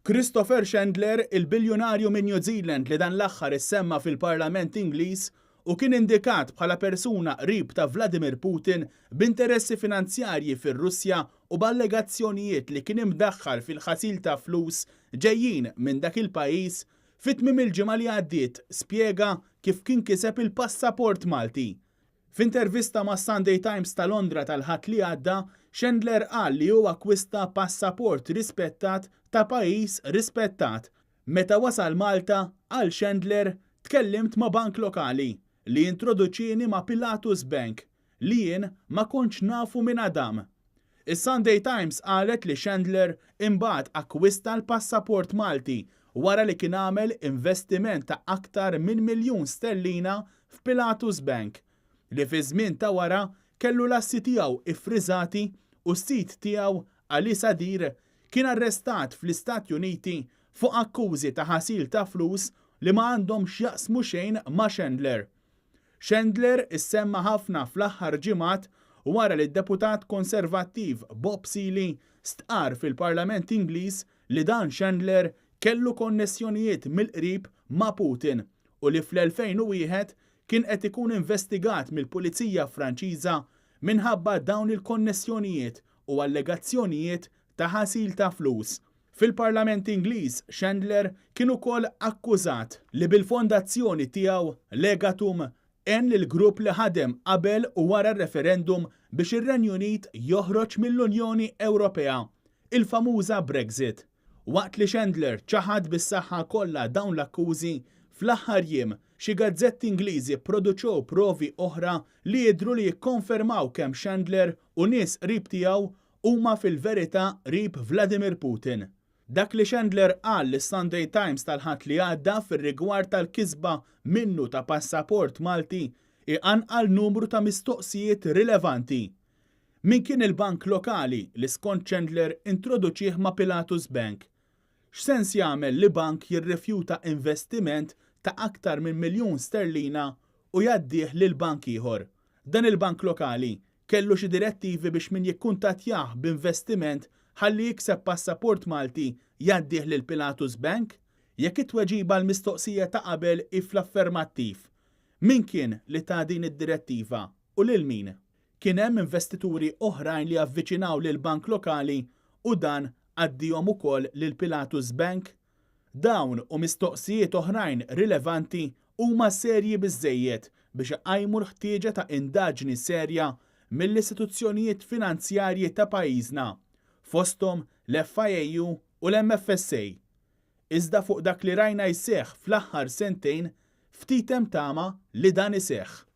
Christopher Chandler, il-biljunarju minn New Zealand li dan l-aħħar issemma fil-Parlament Ingliż u kien indikat bħala persuna qrib ta' Vladimir Putin b'interessi finanzjarji fir-Russja u b'allegazzjonijiet li kien imdaħħal fil-ħasil ta' flus ġejjin minn dak il-pajjiż, fi tmiem il-ġimgħa li għaddiet spjega kif kien kiseb il-passaport Malti. F'intervista mas-Sunday Times ta' Londra tal-Ħadd li għadda, Chandler qal li hu akkwista passaport rispettat ta' pajjiż rispettat. Meta wasal Malta, qal Chandler, tkellimt ma' bank lokali, li introduċieni ma' Pilatus Bank, li jien ma kontx nafu minn Adam. Is-Sunday Times qalet li Chandler imbagħad akkwista l-passaport Malti wara li kien għamel investiment ta' aktar minn miljun sterlina f'Pilatus Bank, li fiż-żmien ta' wara kellu l-assi tiegħu iffriżati u s-sid tiegħu Ali Sadir kien arrestat fl-Istati Uniti fuq akkużi ta' ħasil ta' flus li ma għandhom x'jaqsmu xejn ma' Chandler. Chandler issemma ħafna fl-aħħar ġimgħat wara li d-deputat Konservattiv Bob Seely stqarr fil-Parlament Ingliż li dan Chandler kellu konnessjonijiet mill-qrib ma' Putin u li fl-2001 kien qed ikun investigat mill-Pulizija Franċiża minħabba dawn il-konnessjonijiet u allegazzjonijiet ta' ħasil ta' flus. Fil-Parlament Ingliż, Chandler kien ukoll akkużat li bil-fondazzjoni tiegħu Legatum għen lill-grupp li ħadem qabel u wara r-referendum biex ir-Renju Unit joħroġ mill-Unjoni Ewropea, il-famuża Brexit. Waqt li Chandler ċaħad bis-saħħa kollha dawn l-akkużi, fl-aħħar jiem xi gazzetti Ingliżi pproduċew provi oħra li jidhru li jikkonfermaw kemm Chandler u nies qrib tiegħu huma fil-verità qrib Vladimir Putin. Dak li Chandler qal lis-Sunday Times tal-Ħadd li għadda fir-rigward tal-kisba minnu ta' passaport Malti iqanqal numru ta' mistoqsijiet rilevanti. Min kien il-bank lokali li skont Chandler introduċih ma' Pilatus Bank? X'sens jagħmel li bank jirrifjuta investiment ta' aktar minn miljun sterlina u jgħaddih lil bank ieħor? Dan il-bank lokali kellu xi direttivi biex min jikkuntattjah b'investiment ħalli jikseb passaport Malti jgħaddih lil Pilatus Bank? Jekk it-tweġiba għall-mistoqsija ta' qabel hi fl-affermattiv, min kien li ta din id-direttiva u lil min? Kien hemm investituri oħrajn li avviċinaw lill-bank lokali u dan għaddihom ukoll lil Pilatus Bank? Dawn u mistoqsijiet oħrajn rilevanti huma serji biżżejjed biex iqajmu l-ħtieġa ta' indaġni serja mill-istituzzjonijiet finanzjarji ta' pajjiżna, fosthom l-FIAU u l-MFSA. Iżda fuq dak li rajna jseħħ fl-aħħar sentejn, ftit hemm tama li dan iseħħ.